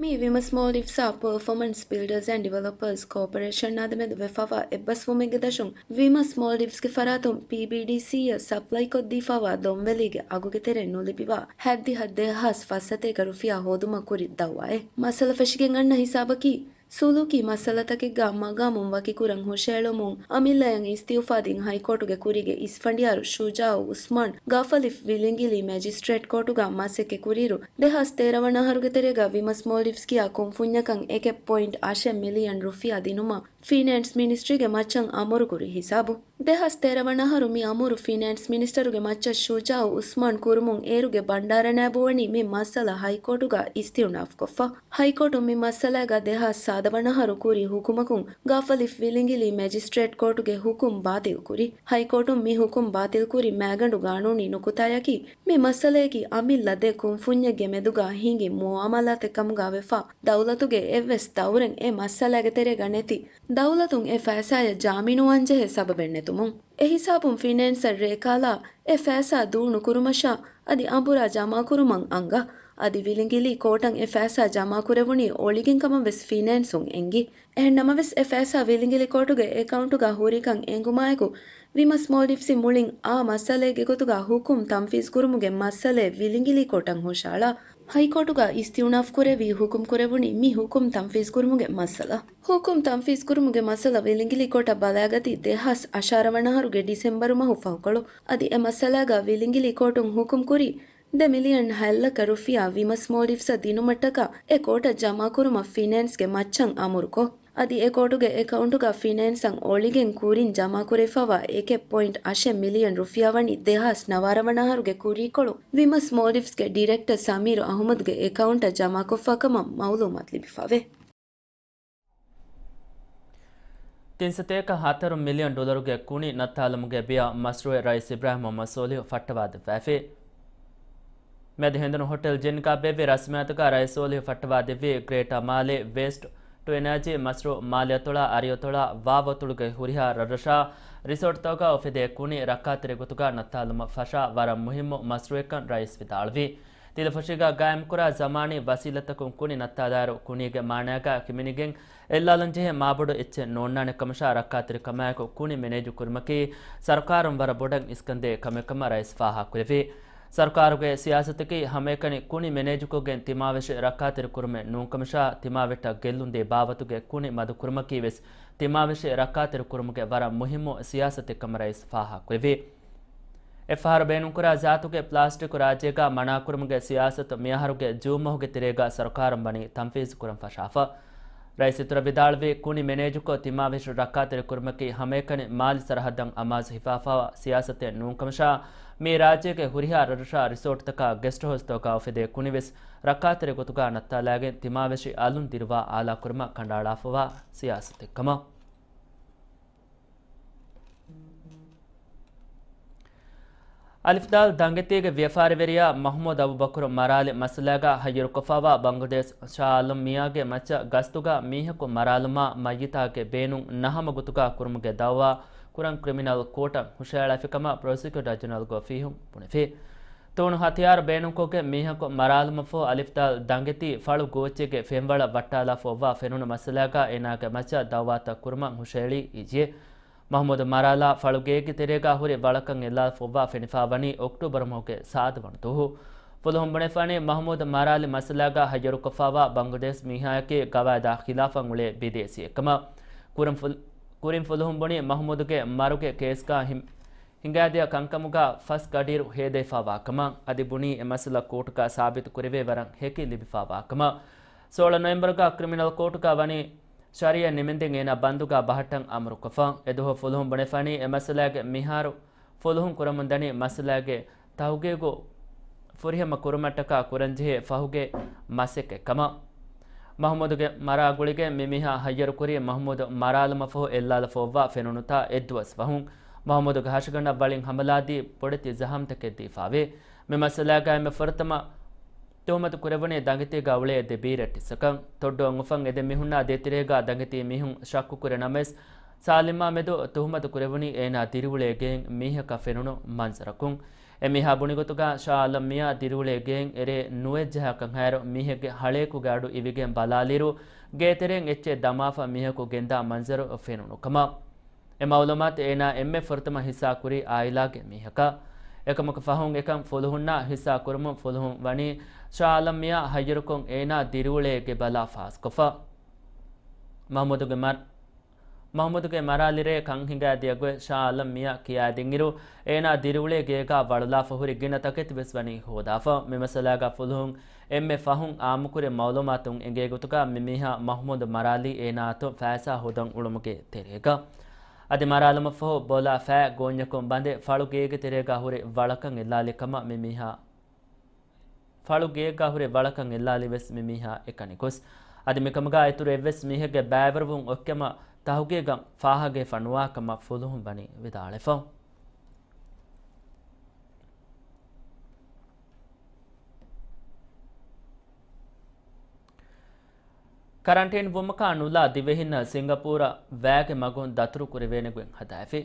މީ ވިމަސް މޯލްޑިވްސްއާ ޕަރފޯމަންސް ބިލްޑަރސް އެންޑް ޑިވެލޮޕަރސް ކޯޕަރޭޝަނާ ދެމެދު ވެފަވާ އެއްބަސްވުމެއްގެ ދަށުން ވިމަސް މޯލްޑިވްސްގެ ފަރާތުން ޕީބީޑީސީއަށް ސަޕްލައިކޮށްދީފަވާ ދޮންވެލީގެ އަގުގެ ތެރެއިން ނުލިބިވާ ހައްދިހަ ދެހާސް ފަސްސަތޭކަ ރުފިޔާ ހޯދުމަށް ކުރި ދައުވާއެއް. މައްސަލަ ފެށިގެން އަންނަ ހިސާބަކީ، ސުލޫކީ މައްސަލަތަކެއްގަ މަގާމުން ވަކިކުރަން ހުށައެޅުމުން އަމިއްލައަށް އިސްތިއުފާދިން ހައިކޯޓުގެ ކުރީގެ އިސްފަނޑިޔާރު ޝުޖާއު އުސްމާން ގާފަލިފް ވިލިނގިލީ މެޖިސްޓްރޭޓް ކޯޓުގަ މަސައްކަތް ކުރިއިރު، ދެހާސް ތޭރަ ވަނަ އަހަރުގެ ތެރޭގަ ވިމަސް މޯލްޑިވްސް ކިޔާ ކުންފުންޏަކަށް އެކެއް ޕޮއިންޓް އަށެއް މިލިއަން ރުފިޔާ ދިނުމަށް ފިނޭންސް މިނިސްޓްރީގެ މައްޗަށް އަމުރު ކުރި ހިސާބު. ދެހާސް ތޭރަ ވަނަ އަހަރު މި އަމުރު ފިނޭންސް މިނިސްޓަރުގެ މައްޗަށް ޝުޖާއު އުސްމާން ކުރުމުން އޭރުގެ ބަންޑާރަ ނައިބުވަނީ މި މައްސަލަ ހައިކޯޓުގަ އިސްތިއުނާފްކޮށްފަ. ހައިކޯޓުން މި މައްސަލާގަ ދެހާސް ސާދަ ވަނަ އަހަރު ކުރި ހުކުމަކުން ގާފަލިފް ވިލިނގިލީ މެޖިސްޓްރޭޓް ކޯޓުގެ ހުކުމް ބާތިލްކުރި. ހައިކޯޓުން މި ހުކުމް ބާތިލްކުރި މައިގަނޑު ގާނޫނީ ނުކުތާޔަކީ، މި މައްސަލަޔަކީ އަމިއްލަ ދެ ކުންފުންޏެއްގެ މެދުގަ ހިނގި މުއާމަލާތެއް ކަމުގަ ވެފަ، ދައުލަތުގެ އެއްވެސް ދައުރެއް އެ މައްސަލާގެ ތެރޭގަ ނެތި، ދައުލަތުން އެ ފައިސާޔަށް ޖާމީނުވާންޖެހޭ ސަބަބެއް ނެތުމުން. އެހިސާބުން ފިނޭންސަށް ރޭކާލާ އެ ފައިސާ ދޫ ނުކުރުމަށާ އަދި އަނބުރާ ޖަމާކުރުމަށް އަންގާ. އަދި ވިލިނގިލީ ކޯޓަށް އެ ފައިސާ ޖަމާކުރެވުނީ އޮޅިގެން ކަމަށް ވެސް ފިނޭންސުން އެންގި. އެހެން ނަމަވެސް، އެ ފައިސާ ވިލިނގިލި ކޯޓުގެ އެކައުންޓުގަ ހުރިކަން އެނގުމާއެކު، ވިމަސް މޯލްޑިވްސް މުޅިން އާ މައްސަލައެއްގެ ގޮތުގަ ހުކުމް ތަންފީޒް ކުރުމުގެ މައްސަލައެއް ވިލިނގިލީ ކޯޓަށް ހުށައަޅާ. ހައިކޯޓުގަ އިސްތިއުނާފް ކުރެވި ހުކުމް ކުރެވުނީ މި ހުކުމް ތަންފީޒް ކުރުމުގެ މައްސަލަ. ހުކުމް ތަންފީޒް ކުރުމުގެ މައްސަލަ ވިލިނގިލި ކޯޓަށް ބަލާގަތީ ދެހާސް އަށާރަ ވަނަ އަހަރުގެ ޑިސެމްބަރު މަހު ފަހުކޮޅު. އަދި އެ މައްސަލާގަ ވިލިނގިލި ކޯޓުން ހުކުމް ކުރީ ދެ މިލިއަން ހަތް ލައްކަ ރުފިޔާ ވިމަސް މޯލްޑިވްސަށް ދިނުމަށްޓަކާ އެ ކޯޓަށް ޖަމާކުރުމަށް ފިނޭންސްގެ މައްޗަށް އަމުރުކޮށް، އަދި އެ ކޯޓުގެ އެކައުންޓުގަ ފިނޭންސަށް އޮޅިގެން ކުރިން ޖަމާކުރެވިފައިވާ އެކެއް ޕޮއިންޓް އަށެއް މިލިއަން ރުފިޔާ ވަނީ ދެހާސް ނަވާރަ ވަނަ އަހަރުގެ ކުރީކޮޅު ވިމަސް މޯލްޑިވްސްގެ ޑިރެކްޓަރ ސަމީރު އަހުމަދުގެ އެކައުންޓަށް ޖަމާކޮށްފަ ކަމަށް މައުލޫމާތު ލިބިފަވޭ. ތިން ސަތޭކަ ހަތަރު މިލިއަން ޑޮލަރުގެ ކުނި ނައްތާލުމުގެ ބިޔަ މަޝްރޫއެއް ރައީސް އިބްރާހިމް މުހައްމަދު ސޯލިހު ފައްޓަވާދެއްވައިފި. މިއަދު ހެނދުނު ހޮޓެލް ޖިންގާ ބޭއްވި ރަސްމިއްޔާތުގަ ރައީސް ސޯލިހު ފައްޓަވާދެއްވީ ގްރޭޓާ މާލޭ ވޭސްޓް ޓު އެނާޖީ މަޝްރޫއު މާލެއަތޮޅާ އަރިއަތޮޅާ ވާވަތޮޅުގެ ހުރިހާ ރަށްރަށާ ރިސޯޓްތަކުގަ އުފެދޭ ކުނި ރައްކާތެރި ގޮތުގަ ނައްތާލުމަށް ފަށާ ވަރަށް މުހިއްމު މަޝްރޫއެއްކަން ރައީސް ވިދާޅުވި. ތިލަފަށީގަ ގާއިމްކުރާ ޒަމާނީ ވަސީލަތަކުން ކުނި ނައްތާލާއިރު، ކުނީގެ މާނައިގަ ކިމެނިގެން އެއްލާލަންޖެހޭ މާބޮޑު އެއްޗެއް ނޯންނާނެ ކަމަށާ، ރައްކާތެރިކަމާއެކު ކުނި މެނޭޖު ކުރުމަކީ ސަރުކާރުން ވަރަށް ބޮޑަށް އިސްކަންދޭ ކަމެއް ކަމަށް ރައީސް ފާހަގަކުރެއްވި. ސަރުކާރުގެ ސިޔާސަތަކީ ހަމައެކަނި ކުނި މެނޭޖުކޮށްގެން ތިމާވެށި ރައްކާތެރި ކުރުމެއް ނޫންކަމަށާ، ތިމާވެއްޓަށް ގެއްލުންދޭ ބާވަތުގެ ކުނި މަދުކުރުމަކީ ވެސް ތިމާވެށި ރައްކާތެރި ކުރުމުގެ ވަރަށް މުހިއްމު ސިޔާސަތެއް ކަމަށް ރައީސް ފާހަގަކުރެއްވި. އެއްފަހަރު ބޭނުންކުރާ ޒާތުގެ ޕްލާސްޓިކު ރާއްޖޭގަ މަނާކުރުމުގެ ސިޔާސަތު މިއަހަރުގެ ޖޫން މަހުގެ ތެރޭގަ ސަރުކާރުން ވަނީ ތަންފީޒު ކުރަން ފަށާފަ. ރައީސް އިތުރަށް ވިދާޅުވީ، ކުނި މެނޭޖުކޮށް ތިމާވެށި ރައްކާތެރި ކުރުމަކީ ހަމައެކަނި މާލި ސަރަހައްދަށް އަމާޒު ހިފާފައިވާ ސިޔާސަތެއް ނޫންކަމަށާ، މީ ރާއްޖޭގެ ހުރިހާ ރަށްރަށާ ރިސޯޓްތަކާ ގެސްޓް ހައުސްތަކުގަ އުފެދޭ ކުނިވެސް ރައްކާތެރި ގޮތުގަ ނައްތާލައިގެން ތިމާވެށި އަލުން ދިރުވާ އާލާކުރުމަށް ކަނޑައަޅާފައިވާ ސިޔާސަތެއް ކަމަށް. އަލިފްދާލް ދަނގެތީގެ ވިޔަފާރިވެރިޔާ މަހްމޫދު އަބޫބަކުރު މަރާލި މައްސަލާގަ ހައްޔަރުކޮށްފައިވާ ބަނގްލަދޭޝް ޝާ އާލަމް މިޔާގެ މައްޗަށް ގަސްތުގަ މީހަކު މަރާލުމާ މައްޔިތާގެ ބޭނުން ނަހަމަ ގޮތުގަ ކުރުމުގެ ދައުވާ ކުރަން ކްރިމިނަލް ކޯޓަށް ހުށައެޅާފިކަމަށް ޕްރޮސިކިއުޓަރ ޖެނެރަލް ގޯފީހުން ބުނެފި. ތޫނު ހަތިޔާރު ބޭނުންކޮށްގެން މީހަކު މަރާލުމަށްފަހު އަލިފްދާލް ދަނގެތީ ފަޅު ގޯއްޗެއްގެ ފެންވަޅަށް ވައްޓާލާފައިވާ ފެނުނު މައްސަލާގަ އޭނާގެ މައްޗަށް ދައުވާތައް ކުރުމަށް ހުށައެޅީ އިއްޔެ. މަހްމޫދު މަރާލާ ފަޅު ގޭގެ ތެރޭގަ ހުރި ވަޅަކަށް އެއްލާފައިވާ ފެނިފައިވަނީ އޮކްޓޫބަރު މަހުގެ ސާދަ ވަނަ ދުވަހު. ފުލުހުން ބުނެފާނީ މަހްމޫދު މަރާލި މައްސަލާގަ ހައްޔަރުކޮށްފައިވާ ބަނގްލަދޭޝް މީހާއަކީ ގަވާއިދާ ޚިލާފަށް އުޅޭ ބިދޭސީއެއްކަމަށް. ކުރިން ފުލް-، ކުރިން ފުލުހުން ބުނީ މަހްމޫދުގެ މަރުގެ ކޭސްގަ ހިން-، ހިނގާދިޔަ ކަންކަމުގަ ފަސް ގަޑިއިރު ހޭދަވެފައިވާ ކަމަށް، އަދި ބުނީ އެ މައްސަލަ ކޯޓުގަ ސާބިތު ކުރެވޭ ވަރަށް ހެކި ލިބިފައިވާ ކަމަށް. ސޯޅަ ނޮވެމްބަރުގަ ކްރިމިނަލް ކޯޓުގަ ވަނީ ޝަރީއަތް ނިމެންދެން އޭނާ ބަންދުގަ ބަހައްޓަން އަމުރުކޮށްފަ. އެދުވަހު ފުލުހުން ބުނެފާނީ އެ މައްސަލާގެ މިހާރު ފުލުހުން ކުރަމުންދަނީ މައްސަލާގެ ތަހުގީގު ފުރިހަމަ ކުރުމަށްޓަކާ ކުރަންޖެހޭ ފަހުގެ މަސައްކަތް ކަމަށް. މަހްމޫދުގެ މަރާ ގުޅިގެން މި މީހާ ހައްޔަރުކުރީ މަހްމޫދު މަރާލުމަށްފަހު އެއްލާލަފައިވާ ފެނުނުތާ އެއްދުވަސް ފަހުން. މަހްމޫދުގެ ހަށިގަނޑަށް ވަޅިން ހަމަލާދީ ބޮޑެތި ޒަހަމްތަކެއް ދީފާވޭ. މި މައްސަލާގައި އެންމެ ފުރަތަމަ ތުހުމަތު ކުރެވުނީ ދަނގެތީގަ އުޅޭ ދެ ބީރައްޓިއްސަކަށް. ތޮއްޑުއަށް އުފަން އެ ދެ މީހުންނާ ދޭތެރޭގަ ދަނގެތީ މީހުން ޝައްކުކުރި ނަމަވެސް، ސާލިމާ މެދު ތުހުމަތު ކުރެވުނީ އޭނާ ދިރިއުޅޭ ގެއިން މީހަކަށް ފެނުނު މަންޒަރަކުން. އެ މީހާ ބުނި ގޮތުގަ ޝާ އާލަމް މިޔާ ދިރިއުޅޭ ގެއިން އެރޭ ނުވައްޖަހަކަށް ހައިރު މީހެއްގެ ހަޅޭކުގެ އަޑު އިވިގެން ބަލާލިއިރު، ގޭތެރެއިން އެއްޗެއް ދަމާފަ މީހަކު ގެންދާ މަންޒަރު ފެނުނު ކަމަށް. އެ މައުލޫމާތު އޭނާ އެންމެ ފުރަތަމަ ހިއްސާ ކުރީ އާއިލާގެ މީހަކަށް. އެކަމަކު ފަހުން އެކަން ފުލުހުންނާ ހިއްސާ ކުރުމުން ފުލުހުން ވަނީ ޝާ އާލަމް މިޔާ ހައްޔަރުކޮށް އޭނާ ދިރިއުޅޭ ގެ ބަލާ ފާސްކޮށްފަ. މަހްމޫދުގެ މަރ-، މަހްމޫދުގެ މަރާލި ރޭ ކަން ހިނގާދިޔަ ގޮތް ޝާ އާލަމް މިޔާ ކިޔާދިންއިރު، އޭނާ ދިރިއުޅޭ ގޭގަ ވަޅުލާފަ ހުރި ގިނަ ތަކެތި ވެސް ވަނީ ހޯދާފަ. މި މައްސަލާގަ ފުލުހުން އެންމެ ފަހުން އާއްމުކުރި މައުލޫމާތުން އެނގޭ ގޮތުގަ މި މީހާ މަހްމޫދު މަރާލީ އޭނާއަށް ފައިސާ ހޯދަން އުޅުމުގެ ތެރޭގަ. އަދި މަރާލުމަށްފަހު ބޮލާ ފައި ގޯންޏަކުން ބަނދެ ފަޅު ގޭގެ ތެރޭގަ ހުރި ވަޅަކަށް އެއްލާލި ކަމަށް މި މީހާ، ފަޅު ގޭގަ ހުރި ވަޅަކަށް އެއްލާލި ވެސް މި މީހާ އެކަނި ގޮސް. އަދި މިކަމުގަ އިތުރު އެއްވެސް މީހެއްގެ ބައިވެރިވުން އޮތްކަމަށް ތަހުގީގަށް ފާހަގަވެފަ ނުވާ ކަމަށް ފުލުހުން ވަނީ ވިދާޅެފަ. ކަރަންޓީން ވުމަކާ ނުލާ ދިވެހިންނަށް ސިންގަޕޫރަށް ވައިގެ މަގުން ދަތުރު ކުރެވޭނެ ގޮތް ހަދާފި.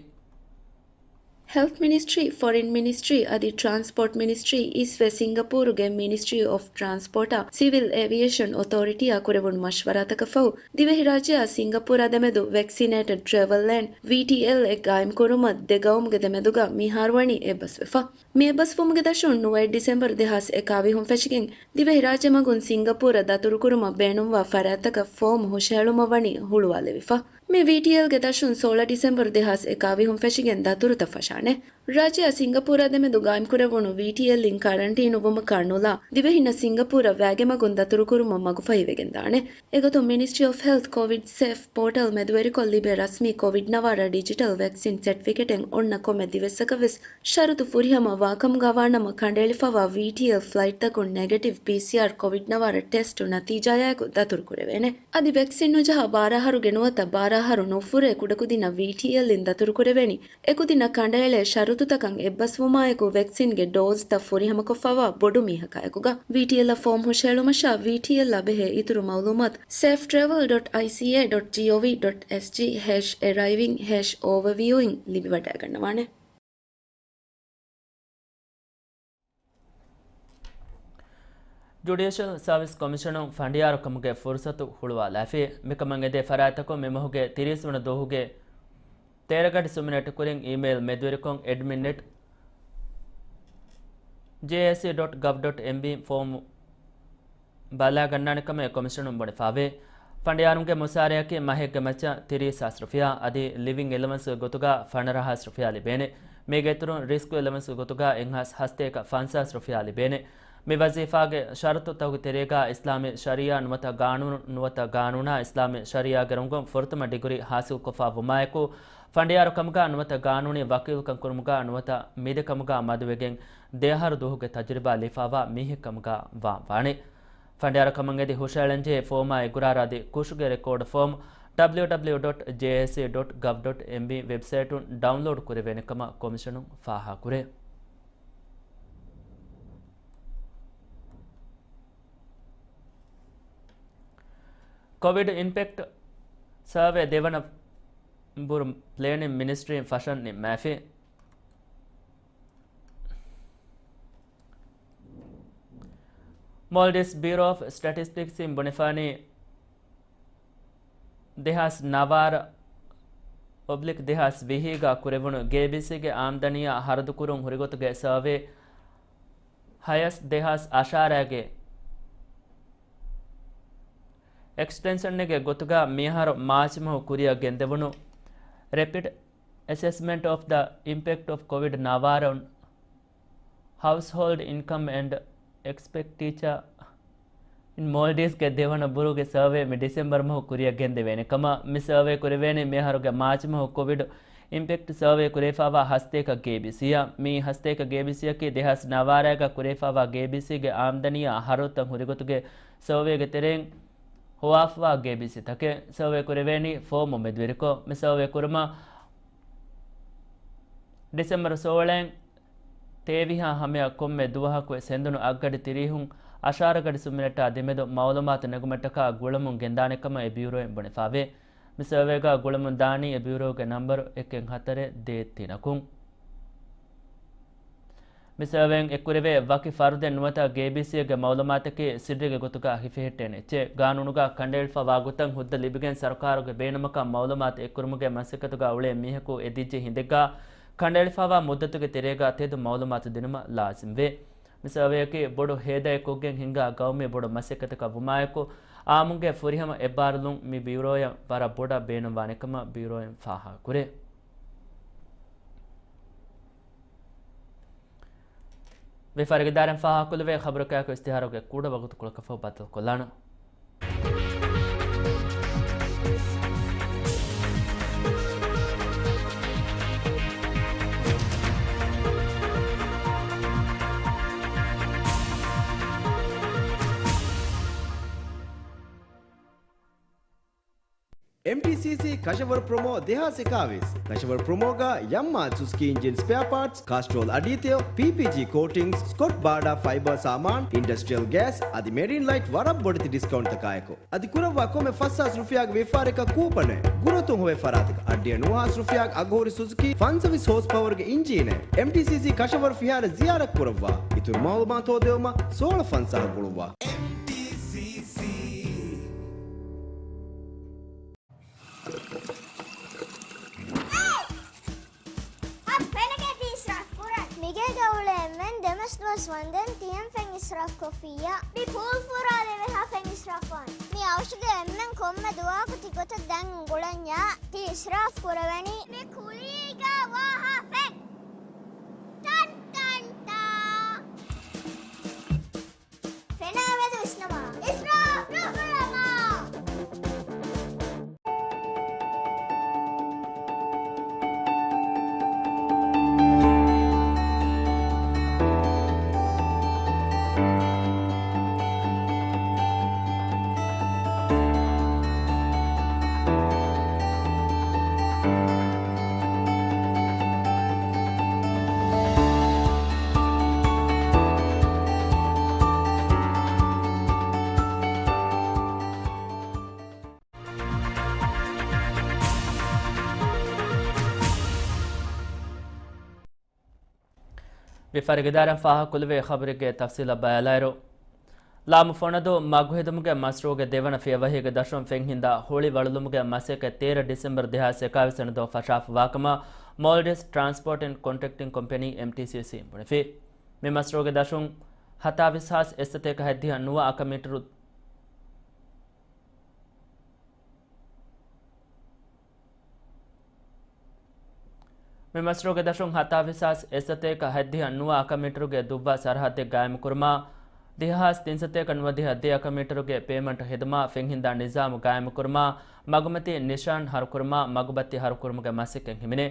ހެލްތު މިނިސްޓްރީ، ފޮރިން މިނިސްޓްރީ އަދި ޓްރާންސްޕޯޓް މިނިސްޓްރީ އިސްވެ ސިންގަޕޫރުގެ މިނިސްޓްރީ އޮފް ޓްރާންސްޕޯޓާ ސިވިލް އޭވިއޭޝަން އޮތޯރިޓީއާ ކުރެވުނު މަޝްވަރާތަކަށް ފަހު، ދިވެހިރާއްޖެއާ ސިންގަޕޫރާ ދެމެދު ވެކްސިނޭޓެޑް ޓްރެވެލް އެންޑް ވީޓީއެލް އެއް ގާއިމްކުރުމަށް ދެ ގައުމުގެ ދެމެދުގަ މިހާރު ވަނީ އެއްބަސްވެފަ. މި އެއްބަސްވުމުގެ ދަށުން ނުވައެއް ޑިސެމްބަރު ދެހާސް އެކާވީސް ފެށިގެން، ދިވެހިރާއްޖެ މަގުން ސިންގަޕޫރަށް ދަތުރުކުރުމަށް ބޭނުންވާ ފަރާތްތަކަށް ފޯމު ހުށަހެޅުމަށް ވަނީ ހުޅުވާލެވިފަ. މި ވީޓީއެލްގެ ދަށުން ސޯޅަ ޑިސެމްބަރު ދެހާސް އެކާވީސް ފެށިގެން ދަތުރުތައް ފަށާނެ. ރާއްޖެއާ ސިންގަޕޫރާ ދެމެދު ގާއިމްކުރެވުނު ވީޓީއެލްއިން ކަރަންޓީނު ވުމަކާ ނުލާ، ދިވެހިންނަށް ސިންގަޕޫރަށް ވައިގެ މަގުން ދަތުރުކުރުމަށް މަގުފަހިވެގެންދާނެ. އެގޮތުން މިނިސްޓްރީ އޮފް ހެލްތު ކޮވިޑް ސޭފް ޕޯޓަލް މެދުވެރިކޮށް ލިބޭ ރަސްމީ ކޮވިޑް ނަވާރަ ޑިޖިޓަލް ވެކްސިން ސެޓްފިކެޓެއް އޮންނަ ކޮންމެ ދިވެއްސަކަށް ވެސް ޝަރުތު ފުރިހަމަ ވާކަމުގަ ވާނަމަ، ކަނޑައެޅިފަވާ ވީޓީއެލް ފްލައިޓްތަކުން ނެގެޓިވް ޕީސީއާރް ކޮވިޑް ނަވާރަ ޓެސްޓު ނަތީޖާޔާއެކު ދަތުރުކުރެވޭނެ. އަދި ވެކްސިން ނުޖަހާ ބާރަ އަހަރުގެ ނުވަތަ ބާރަ އަހަރު ނުފުރޭ ކުޑަކުދިންނަށް ވީޓީއެލްއިން ދަތުރުކުރެވޭނީ އެކުދިންނަށް ކަނޑައެޅޭ ޝަރުތުތަކަށް އެއްބަސްވުމާއެކު ވެކްސިންގެ ޑޯޒްތައް ފުރިހަމަކޮށްފަވާ ބޮޑު މީހަކާއެކުގަ. ވީޓީއެލްއަށް ފޯމް ހުށަހެޅުމަށާ ވީޓީއެލްއާ ބެހޭ އިތުރު މައުލޫމާތު ސޭފް ޓްރެވެލް ޑޮޓް އައިސީއޭ ޑޮޓް ޖީއޯވީ ޑޮޓް އެސްޖީ ހެޝް އެރައިވިން ހެޝް އޯވަރވިއުއިން ލިބިވަޑައިގަންނަވާނެ. ޖުޑިޝަލް ސާވިސް ކޮމިޝަނުން ފަނޑިޔާރުކަމުގެ ފުރުސަތު ހުޅުވާލާފި. މިކަމަށް އެދޭ ފަރާތްތަކުން މި މަހުގެ ތިރީސް ވަނަ ދުވަހުގެ ތޭރަ ގަޑި ސުމިނެޓް ކުރިން އީމެއިލް މެދުވެރިކޮށް އެޑްމިން އެޓް ޖޭއޭސީ ޑޮޓް ގަވް ޑޮޓް އެމްބީ ފޯމު ބަލާގަންނާނެ ކަމަށް ކޮމިޝަނުން ބުނެފާވޭ. ފަނޑިޔާރުންގެ މުސާރަޔަކީ މަހެއްގެ މައްޗަށް ތިރީސް ހާސް ރުފިޔާ އަދި ލިވިން އެލަވަންސްގެ ގޮތުގަ ފަނަރަ ހާސް ރުފިޔާ ލިބޭނެ. މީގެ އިތުރުން ރިސްކް އެލަވަންސްގެ ގޮތުގަ އެއްހާސް ހަސަތޭކަ ފަންސާސް ރުފިޔާ ލިބޭނެ. މި ވަޒީފާގެ ޝަރުތުތަކުގެ ތެރޭގަ އިސްލާމީ ޝަރީއާ ނުވަތަ ގާނޫނު، ނުވަތަ ގާނޫނާ އިސްލާމީ ޝަރީއާގެ ރޮނގުން ފުރަތަމަ ޑިގްރީ ހާސިލްކޮށްފަ ވުމާއެކު، ފަނޑިޔާރު ކަމުގަ ނުވަތަ ގާނޫނީ ވަކީލުކަން ކުރުމުގަ ނުވަތަ މިދެ ކަމުގަ މަދުވެގެން ދެ އަހަރު ދުވަހުގެ ތަޖުރިބާ ލިބިފަވާ މީހެއް ކަމުގަ ވާން ވާނެ. ފަނޑިޔާރު ކަމަށް އެދި ހުށައެޅެންޖެހޭ ފޯމާ އިގުރާރާ އަދި ކުށުގެ ރެކޯޑް ފޯމް ޑަބްލިއު ޑަބްލިއު ޑޮޓް ޖޭއޭސީ ޑޮޓް ގަވް ޑޮޓް އެމްބީ ވެބްސައިޓުން ޑައުންލޯޑް ކުރެވޭނެ ކަމަށް ކޮމިޝަނުން ފާހަގަކުރޭ. ކޮވިޑް އިމްޕެކްޓް ސަރވޭ ދެވަނަ ބުރު ޕްލޭނިން މިނިސްޓްރީން ފަށަން ނިންމާފި. މޯލްޑިވްސް ބިއުރޯ އޮފް ސްޓެޓިސްޓިކްސްއިން ބުނެފާނީ، ދެހާސް ނަވާރަ އޮބްލިކް ދެހާސް ވިހީގަ ކުރެވުނު ގޭބީސީގެ އާމްދަނީއާ ހަރަދުކުރުން ހުރިގޮތުގެ ސަރވޭ ހަޔަސް ދެހާސް އަށާރަގެ އެކްސްޓެންޝަނެއްގެ ގޮތުގަ މިއަހަރު މާޗް މަހު ކުރިއަށް ގެންދެވުނު ރެޕިޑް އެސެސްމެންޓް އޮފް ދަ އިމްޕެކްޓް އޮފް ކޮވިޑް ނަވާރަ އޮން ހައުސްހޯލްޑް އިންކަމް އެންޑް އެކްސްޕެންޑިޗަރ އިން މޯލްޑިވްސްގެ ދެވަނަ ބުރުގެ ސަރވޭ މި ޑިސެމްބަރު މަހު ކުރިއަށް ގެންދެވޭނެ ކަމަށް. މި ސަރވޭ ކުރެވޭނީ މިއަހަރުގެ މާޗް މަހު ކޮވިޑް އިމްޕެކްޓް ސަރވޭ ކުރެވިފައިވާ ހަސަތޭކަ ގޭބީސީއަށް. މި ހަސަތޭކަ ގޭބީސީއަކީ ދެހާސް ނަވާރައިގަ ކުރެވިފައިވާ ގޭބީސީގެ އާމްދަނީއާ ހަރަދުތައް ހުރިގޮތުގެ ސަރވޭގެ ތެރެއިން ހޮވާފައިވާ ގޭބީސީތަކެއް. ސަރވޭ ކުރެވޭނީ ފޯމު މެދުވެރިކޮށް. މި ސަރވޭ ކުރުމަށް ޑިސެމްބަރު ސޯޅައިން ތޭވިހާ ހަމަޔަށް ކޮންމެ ދުވަހަކުވެސް ހެނދުނު އަށްގަޑި ތިރީހުން އަށާރަ ގަޑި ސުމިނެޓާ ދެމެދު މައުލޫމާތު ނެގުމަށްޓަކާ ގުޅަމުން ގެންދާނެ ކަމަށް އެ ބިއުރޯއިން ބުނެފައިވޭ. މި ސަރވޭގަ ގުޅަމުން ދާނީ އެ ބިއުރޯގެ ނަންބަރު އެކެއް ހަތަރެއް ދޭއް ތިނަކުން. މި ސަރވޭއިން އެއްކުރެވޭ ވަކި ފަރުދެއް ނުވަތަ ގޭބީސީއެއްގެ މައުލޫމާތަކީ ސިއްރީގެ ގޮތުގަ ހިފެހެއްޓޭނެ އެއްޗެއް. ގާނޫނުގަ ކަނޑައެޅިފައިވާ ގޮތަށް ހުއްދަ ލިބިގެން ސަރުކާރުގެ ބޭނުމަކަށް މައުލޫމާތު އެއްކުރުމުގެ މަސައްކަތުގަ އުޅޭ މީހަކު އެ ދިއްޖެ ހިނދެއްގަ ކަނޑައެޅިފައިވާ މުއްދަތުގެ ތެރޭގަ ތެދު މައުލޫމާތު ދިނުމަށް ލާޒިމްވޭ. މި ސަރވޭއަކީ ބޮޑު ހޭދައެއް ކޮށްގެން ހިންގާ ގައުމީ ބޮޑު މަސައްކަތަކަށް ވުމާއެކު، އާއްމުންގެ ފުރިހަމަ އެއްބާރުލުން މި ބިއުރޯއަށް ވަރަށް ބޮޑަށް ބޭނުންވާނެ ކަމަށް ބިއުރޯއިން ފާހަގަކުރޭ. ވިޔަފާރި އިދާރާއިން ފާހަގަކުރެވޭ ޚަބަރުގެ އިސްތިހާރުގެ ކުޑަ ވަގުތުކޮޅަކަށްފަހު ބައްދަލުކޮށްލާނަން. އެމްޓީސީސީ ކަށަވަރު ޕްރޮމޯ ދެހާސް އެކާވީސް. ކަށަވަރު ޕްރޮމޯގަ ޔަމްމާ ސުޒުކީ އިންޖިން ސްޕެއާ ޕާޓްސް، ކާސްޓްރޯލް އަޑީތެޔޮ، ޕީޕީޖީ ކޯޓިންގްސް، ސްކޮޓް ބާޑާ ފައިބަރ ސާމާން، އިންޑަސްޓްރިއަލް ގޭސް އަދި މެރީން ލައިޓް ވަރަށް ބޮޑެތި ޑިސްކައުންޓްތަކާއެކު. އަދި ކުރައްވާ ކޮންމެ ފަސްހާސް ރުފިޔާގެ ވިޔަފާރިއަކަށް ކޫޕަނެއް. ގުރުއަތުން ހޮވޭ ފަރާތަކަށް އަށްޑިހަ ނުވަހާސް ރުފިޔާގެ އަގުހުރި ސުޒުކީ ފަންސަވީސް ހޯސް ޕަވަރުގެ އިންޖީނެއް. އެމްޓީސީސީ ކަށަވަރު ފިހާރަ ޒިޔާރަތް ކުރައްވާ. އިތުރު މައުލޫމާތު ހޯދެވުމަށް ސޯޅަ ފަންސާހަށް ގުޅުއްވާ. އެމްޓީސީސީ. އަދި ފެނަކޭ ތި އިސްރާފް ކުރަން. މިގޭގަ އުޅޭ އެންމެން ދެމަސް ދުވަސް ވަންދެން ތިޔަން ފެން އިސްރާފް ކޮށްފިއްޔާ. މި ޕޫލް ފުރާލެވޭހާ ފެން އިސްރާފް ވާނެ. މި އަވަށުގެ އެންމެން ކޮންމެ ދުވަހަކު ތި ގޮތަށް ދަން އުނގުޅެންޏާ ތި އިސްރާފް ކުރެވެނީ. މި ކުލީގަ ވާހާ ފެން. ޓަން ޓަން ޓާ. ފެނާ މެދު ވިސްނަމާ. އިސްރާފް ނުކުރަމާ. ވިޔަފާރި އިދާރާއިން ފާހަގަކުރެއްވި ޚަބަރެއްގެ ތަފްސީލަށް ބަލާލާއިރު، ލާމު ފޮނަދޫ މަގު ހެދުމުގެ މަޝްރޫޢުގެ ދެވަނަ ފިޔަވަހީގެ ދަށުން ފެން ހިންދާ ހޮޅި ވަޅުލުމުގެ މަސައްކަތް ތޭރަ ޑިސެމްބަރު ދެހާސް އެކާވީސް އެންމެ ދުވަހު ފަށާފަ ވާކަމަށް މޯލްޑިވްސް ޓްރާންސްޕޯޓް އެންޑް ކޮންޓްރެކްޓިން ކޮމްޕެނީ، އެމްޓީސީސީ، ބުނެފި. މި މަޝްރޫޢުގެ ދަށުން ހަތާވީސް ހާސް އެއްސަތޭކަ ހަތްދިހަ ނުވަ އަކަމީޓަރު މި މަޝްރޫޢުގެ ދަށުން ހަތާވީސް ހާސް އެއްސަތޭކަ ހަތްދިހަ ނުވަ އަކަމީޓަރުގެ ދުއްވާ ސަރަހައްދެއް ގާއިމުކުރުމާ، ދިހަ ހާސް ތިންސަތޭކަ ނުވަދިހަ ދެ އަކަމީޓަރުގެ ޕޭމަންޓް ހެދުމާ، ފެން ހިންދާ ނިޒާމު ގާއިމުކުރުމާ، މަގުމަތީ ނިޝާން ހަރުކުރުމާ، މަގުބައްތި ހަރުކުރުމުގެ މަސައްކަތް ހިމެނޭ.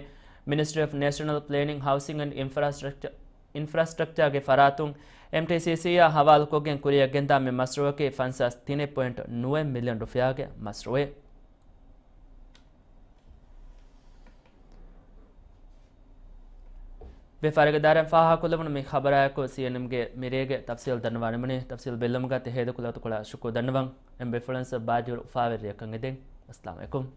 މިނިސްޓްރީ އޮފް ނޭޝަނަލް ޕްލޭނިންގ، ހައުސިންގ އެންޑް އިންފްރާސްޓްރަކްޗަރ، އިންފްރާސްޓްރަކްޗާގެ ފަރާތުން އެމްޓީސީސީއާ ހަވާލުކޮށްގެން ކުރިއަށް ގެންދާ މި މަޝްރޫޢަކީ ފަންސާސް ތިނެއް ޕޮއިންޓް ނުވަ މިލިއަން ރުފިޔާގެ މަޝްރޫޢެއް. ވިޔަފާރި އިދާރާއިން ފާހަގަކުރެއްވުނު މި ޚަބަރާއެކު ސީއެންއެމްގެ މިރޭގެ ތަފްސީލް ދަންނަވާ ނިމުނީ. ތަފްސީލް ބެއްލުމުގަ ތި ހޭދަކުރި އަތޮޅަށް ޝުކުރު ދަންނަވަން. އެމް ބޭފުޅުން ބާއްޖަވެރި އުފާވެރި ރެއަކަށް އެދެން. އައްސަލާމު ޢަލައިކުމް.